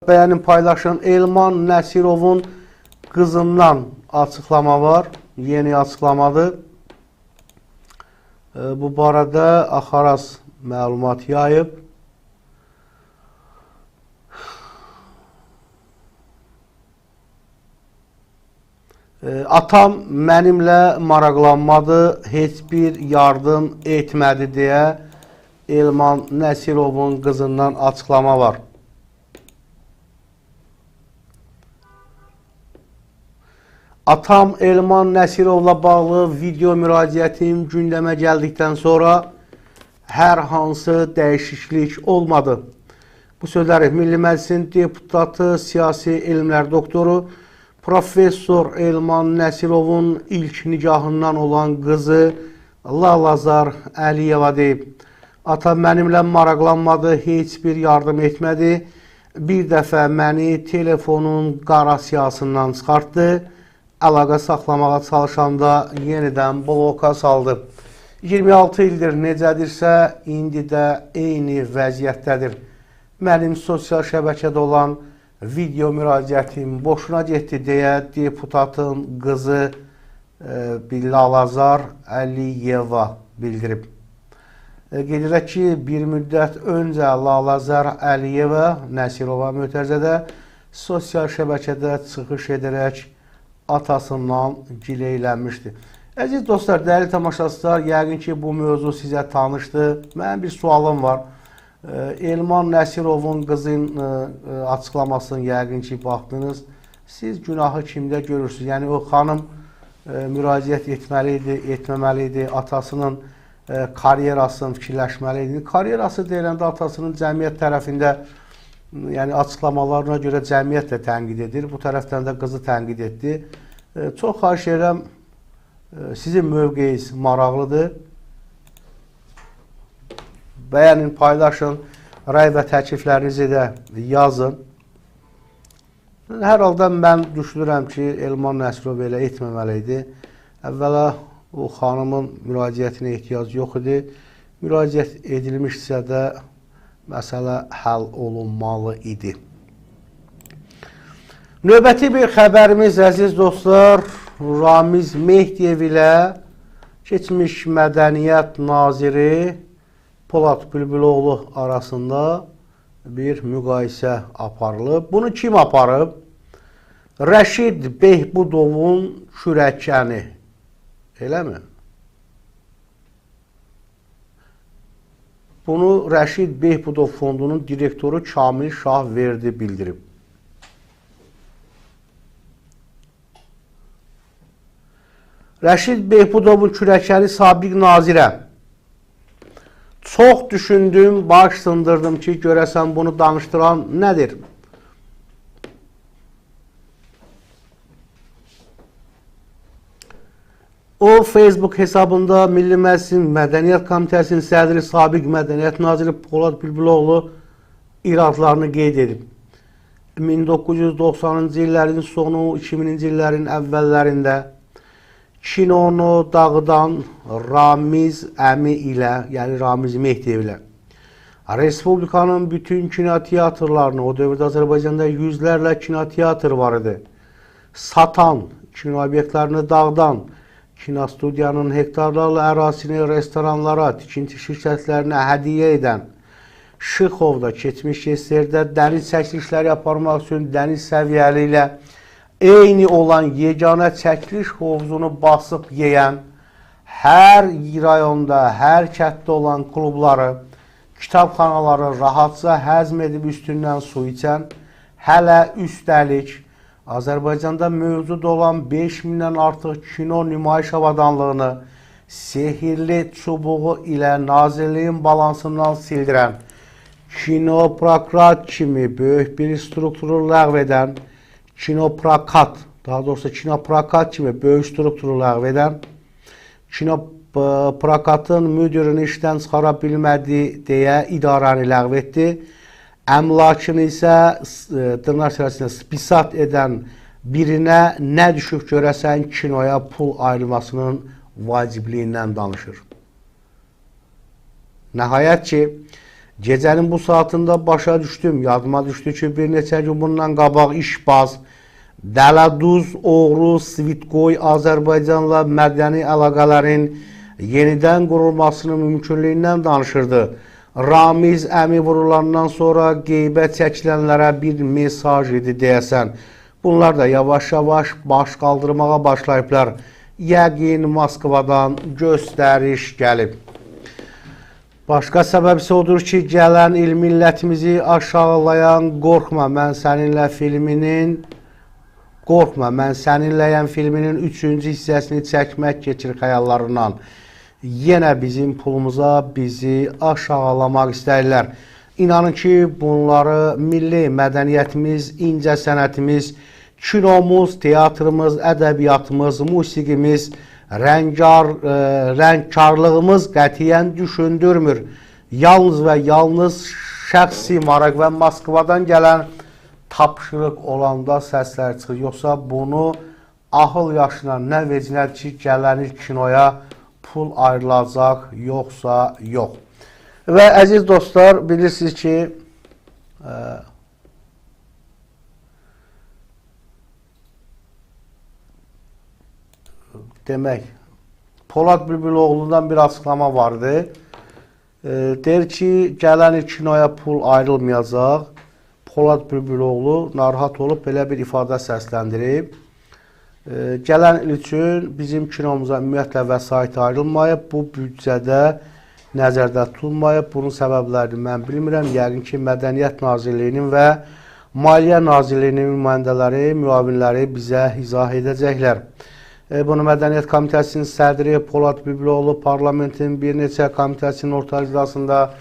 Bəyənin, paylaşın. Elman Nəsirovun qızından açıqlama var. Yeni açıqlamadır. Bu barədə Axaras məlumat yayıb. Atam mənimlə maraqlanmadı, heç bir yardım etmədi deyə Elman Nəsirovun qızından açıqlama var. Atam Elman Nəsirovla bağlı video müraciətim gündəmə gəldikdən sonra hər hansı dəyişiklik olmadı. Bu sözləri Milli Məclisin deputatı, siyasi elmlər doktoru, professor Elman Nəsirovun ilk nikahından olan qızı Lalazar Əliyeva deyib. Atam mənimlə maraqlanmadı, heç bir yardım etmədi. Bir dəfə məni telefonun qara siyahısından çıxartdı. Əlaqə saxlamağa çalışanda yenidən bloka saldı. 26 ildir necədirsə, indi də eyni vəziyyətdədir. Mənim sosial şəbəkədə olan video müraciətim boşuna getdi deyə deputatın qızı Lalazar Əliyeva bildirib. Qeyd edək ki, bir müddət öncə Lalazar Əliyeva Nəsirova mötərizədə sosial şəbəkədə çıxış edərək atasından gileylənmişdi. Əziz dostlar, dəyərli tamaşaçılar, yəqin ki, bu mövzu sizə tanışdır. Mənim bir sualım var. Elman Nəsirovun qızın açıqlamasını yəqin ki, baxdınız. Siz günahı kimdə görürsünüz? Yəni, o xanım müraciət etməli idi, etməməli idi, atasının karyerasını fikirləşməli idi. Karyerası deyiləndə atasının cəmiyyət tərəfində, yəni açıqlamalarına görə cəmiyyət də tənqid edir. Bu tərəfdən də qızı tənqid etdi. Çox xahiş edirəm, sizin mövqeyiniz maraqlıdır. Bəyənin, paylaşın, rəy və təkliflərinizi də yazın. Hər halda mən düşünürəm ki, Elman Nəsirov elə etməməli idi. Əvvəla o xanımın müraciətinə ehtiyac yox idi. Müraciət edilmişsə də məsələ həll olunmalı idi. Növbəti bir xəbərimiz, əziz dostlar, Ramiz Mehdiyev ilə keçmiş Mədəniyyət Naziri Polad Bülbüloğlu arasında bir müqayisə aparılıb. Bunu kim aparıb? Rəşid Behbudovun kürəkəni. Eləmi? Bunu Rəşid Behbudov fondunun direktoru Kamil Şahverdi bildirib. Rəşid Behbudovun kürəkəni sabiq nazirə. Çox düşündüm, baş sındırdım ki, görəsən bunu danışdıran nədir? O, Facebook hesabında Milli Məclisin Mədəniyyət Komitəsinin sədri, sabiq Mədəniyyət Naziri Polad Bülbüloğlu iradlarını qeyd edib. 1990-cı illərin sonu, 2000-ci illərin əvvəllərində kinonu dağıdan Ramiz əmi ilə, yəni Ramiz Mehdiyev ilə Respublikanın bütün kinoteatrlarını, o dövrdə Azərbaycanda yüzlərlə kinoteatr var idi, satan, kino obyektlərini dağıdan, kinostudiyanın hektarlarla ərazisini restoranlara, tikinti şirkətlərinə hədiyyə edən, Şıxovda keçmiş SSR-də dəniz çəkilişləri aparmaq üçün dəniz səviyyəli ilə eyni olan yeganə çəkiliş hovuzunu basıb yeyən, hər rayonda, hər kətdə olan klubları, kitabxanaları rahatca həzm edib üstündən su içən, hələ üstəlik Azərbaycanda mövcud olan 5000-dən artıq kino nümayiş avadanlığını sehirli çubuğu ilə nazirliyin balansından sildirən, kinoprokat kimi böyük bir strukturu ləğv edən, kinoprokat, daha doğrusu kinoprokat kimi böyük strukturu ləğv edən, kinoprokatın müdirini işdən çıxara bilmədi deyə idarəni ləğv etdi. Əmlakını isə dırnaq içərisində spisat edən birinə nə düşüb görəsən kinoya pul ayrılmasının vacibliyindən danışır. Nəhayət ki, Gecənin bu saatında başa düşdüm, yadıma düşdü ki, bir neçə gün bundan qabaq işbaz, dələduz, oğru, Svitkoy Azərbaycanla mədəni əlaqələrin yenidən qurulmasının mümkünlüyündən danışırdı. Ramiz əmi vurulandan sonra qeybə çəkilənlərə bir mesaj idi deyəsən. Bunlar da yavaş-yavaş baş qaldırmağa başlayıblar. Yəqin Moskvadan göstəriş gəlib. Başqa səbəb isə odur ki, gələn il millətimizi aşağılayan Qorxma, mən səninlə filminin Qorxma, mən səninləyəm filminin 3-cü hissəsini çəkmək keçir xəyallarından. Yenə bizim pulumuza bizi aşağılamaq istəyirlər. İnanın ki, bunları milli mədəniyyətimiz, incə sənətimiz, kinomuz, teatrımız, ədəbiyyatımız, musiqimiz, rəngkarlığımız qətiyyən düşündürmür. Yalnız və yalnız şəxsi maraq və Moskvadan gələn tapşırıq olanda səslər çıxır. Yoxsa bunu ahıl yaşına nə vecinədir ki, gələn il kinoya pul ayrılacaq, yoxsa yox. Və əziz dostlar, bilirsiniz ki, demək, Polad Bülbüloğlu'ndan bir açıqlama vardı. Deyir ki, gələn il kinoya pul ayrılmayacaq. Polad Bülbüloğlu narahat olub belə bir ifadə səsləndirib. Gələn il üçün bizim kinomuza ümumiyyətlə vəsait ayrılmayıb. Bu büdcədə nəzərdə tutulmayıb. Bunun səbəblərini mən bilmirəm. Yəqin ki, Mədəniyyət Nazirliyinin və Maliyyə Nazirliyinin nümayəndələri, müavinləri bizə izah edəcəklər. Bunu Mədəniyyət Komitəsinin sədri Polad Bülbüloğlu parlamentin bir neçə komitəsinin orta iclasında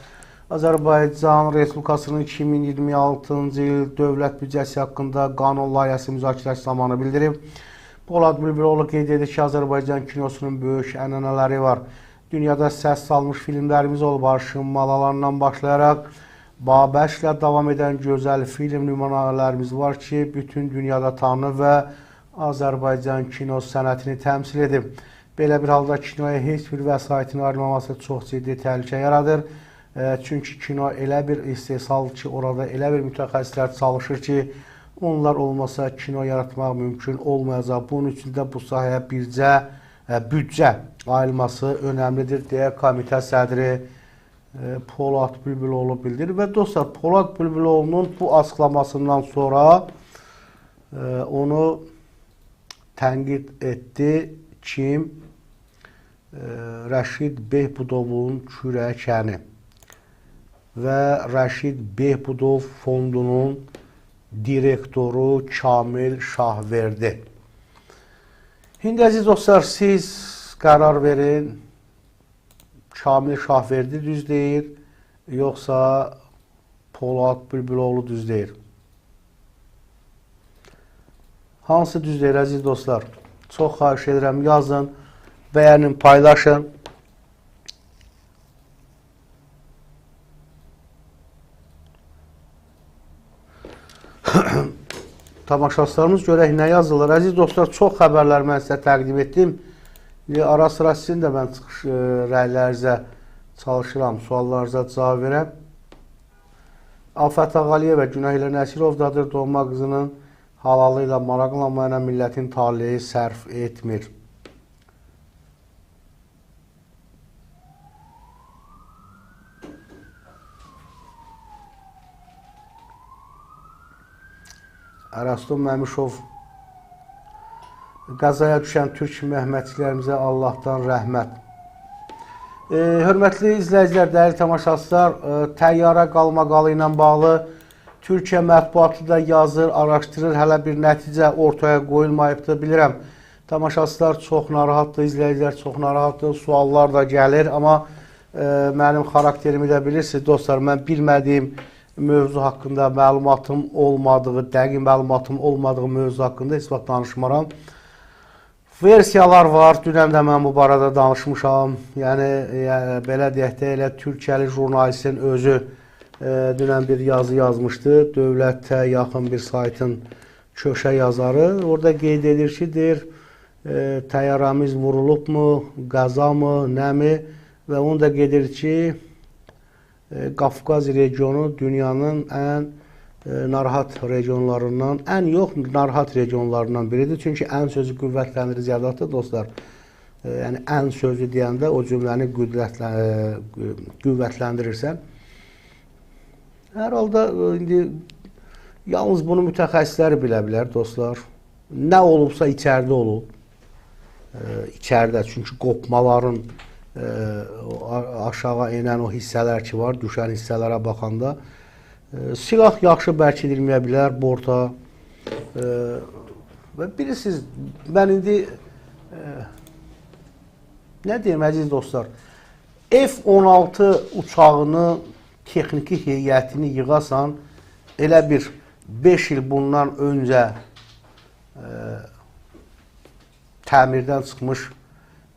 Azərbaycan Respublikasının 2026-cı il dövlət büdcəsi haqqında qanun layihəsi müzakirəsi zamanı bildirib. Polad Bülbüloğlu qeyd edir ki, Azərbaycan kinosunun böyük ənənələri var. Dünyada səs salmış filmlərimiz olub, Arşın Malalarından başlayaraq Babəşlə davam edən gözəl film nümunələrimiz var ki, bütün dünyada tanınır və Azərbaycan kino sənətini təmsil edib. Belə bir halda kinoya heç bir vəsaitin ayrılmaması çox ciddi təhlükə yaradır. Çünki kino elə bir istehsal ki, orada elə bir mütəxəssislər çalışır ki, onlar olmasa kino yaratmaq mümkün olmayacaq. Bunun üçün də bu sahəyə bircə büdcə ayrılması önəmlidir deyə komitə sədri Polad Bülbüloğlu bildirir. Və dostlar, Polad Bülbüloğlunun bu açıqlamasından sonra onu tənqid etdi kim? Rəşid Behbudovun kürəkəni və Rəşid Behbudov fondunun direktoru Kamil Şahverdi. İndi əziz dostlar, siz qərar verin. Kamil Şahverdi düz deyir, yoxsa Polad Bülbüloğlu düz deyir? Hansı düz deyir əziz dostlar? Çox xahiş edirəm, yazın, bəyənin, paylaşın. Tamaşaçılarımız görək nə yazırlar. Əziz dostlar, çox xəbərlər mən sizə təqdim etdim. Ara sıra sizin də mən çıxış rəylərinizə çalışıram, suallarınıza cavab verəm. Afət Ağaliyeva Günah ilə Nəsirovdadır. Doğma qızının halalı ilə maraqlanmayana millətin taleyi sərf etmir. Ərəstun Məmişov qəzaya düşən türk məhmətçilərimizə Allahdan rəhmət. Hörmətli izləyicilər, dəyərli tamaşaçılar, təyyarə qalmaqalı ilə bağlı Türkiyə mətbuatı da yazır, araşdırır, hələ bir nəticə ortaya qoyulmayıbdır. Bilirəm, tamaşaçılar çox narahatdır, izləyicilər çox narahatdır, suallar da gəlir, amma mənim xarakterimi də bilirsiniz, dostlar, mən bilmədiyim mövzu haqqında məlumatım olmadığı, dəqiq məlumatım olmadığı mövzu haqqında heç vaxt danışmaram. Versiyalar var, dünən də mən bu barədə danışmışam. Yəni, belə deyək də, elə Türkiyəli jurnalistin özü dünən bir yazı yazmışdı. Dövlətə yaxın bir saytın köşə yazarı. Orada qeyd edir ki, deyir, təyyarəmiz vurulubmu, qəza mı, nə mi? Və onu da qeyd edir ki, Qafqaz regionu dünyanın ən narahat regionlarından, ən yox narahat regionlarından biridir. Çünki ən sözü qüvvətləndirir ziyadadır dostlar. Yəni ən sözü deyəndə o cümləni qüvvətləndirirsən. Hər halda indi yalnız bunu mütəxəssislər bilə bilər dostlar. Nə olubsa içəridə olub. İçəridə, çünki qopmaların aşağı enən o hissələr ki var, düşən hissələrə baxanda silah yaxşı bərkidilməyə bilər, borta. Və bilirsiniz, mən indi nə deyim əziz dostlar, F-16 uçağını, texniki heyətini yığasan, elə bir 5 il bundan öncə təmirdən çıxmış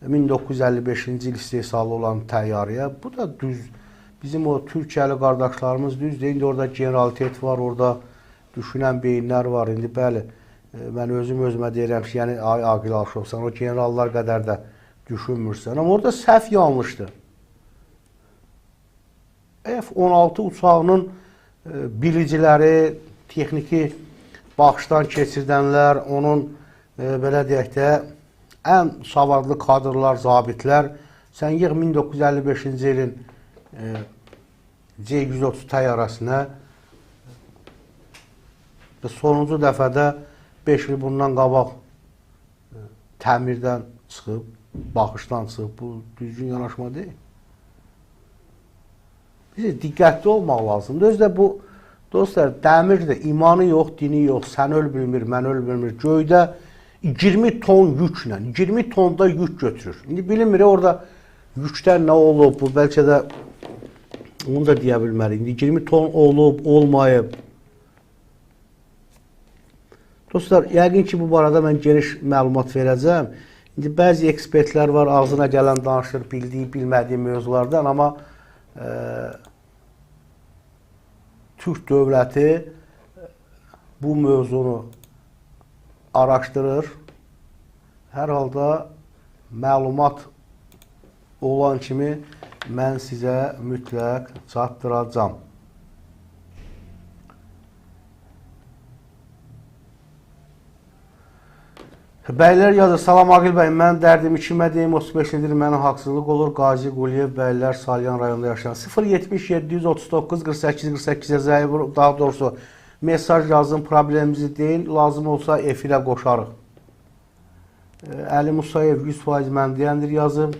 1955-ci il istehsalı olan təyyarəyə, bu da düz, bizim o Türkiyəli qardaşlarımız düzdür, indi orada generalitet var, orada düşünən beyinlər var, indi bəli, mən özüm özümə deyirəm ki, yəni ay Aqil Alışov, sən o generallar qədər də düşünmürsən, amma orada səhv yanlışdır. F-16 uçağının biliciləri, texniki baxışdan keçirdənlər, onun belə deyək də, ən savadlı kadrlar, zabitlər, sən yığ 1955-ci ilin C-130 təyyarəsinə və sonuncu dəfədə 5 il bundan qabaq təmirdən çıxıb, baxışdan çıxıb, bu düzgün yanaşma deyil. Bizə diqqətli olmaq lazımdır. Özü də bu, dostlar, dəmirdir, imanı yox, dini yox, sən öl bilmir, mən öl bilmir. Göydə 20 ton yüklə, 20 tonda yük götürür. İndi bilinmir, orada yükdən nə olub, bu bəlkə də onu da deyə bilməliyik. İndi 20 ton olub, olmayıb. Dostlar, yəqin ki, bu barədə mən geniş məlumat verəcəm. İndi bəzi ekspertlər var, ağzına gələn danışır, bildiyi, bilmədiyi mövzulardan, amma Türk dövləti bu mövzunu araşdırır. Hər halda məlumat olan kimi mən sizə mütləq çatdıracağam. Bəylər yazır, salam Aqil bəy, mən dərdimi kimə deyim, 35 ildir mənə haqsızlıq olur. Qazi Quliyev bəylər Salyan rayonunda yaşayan 070 739 48 48-ə zəng, daha doğrusu mesaj yazın, problemimizi deyin, lazım olsa efirə qoşarıq. Əli Musayev 100% mən deyəndir yazıb.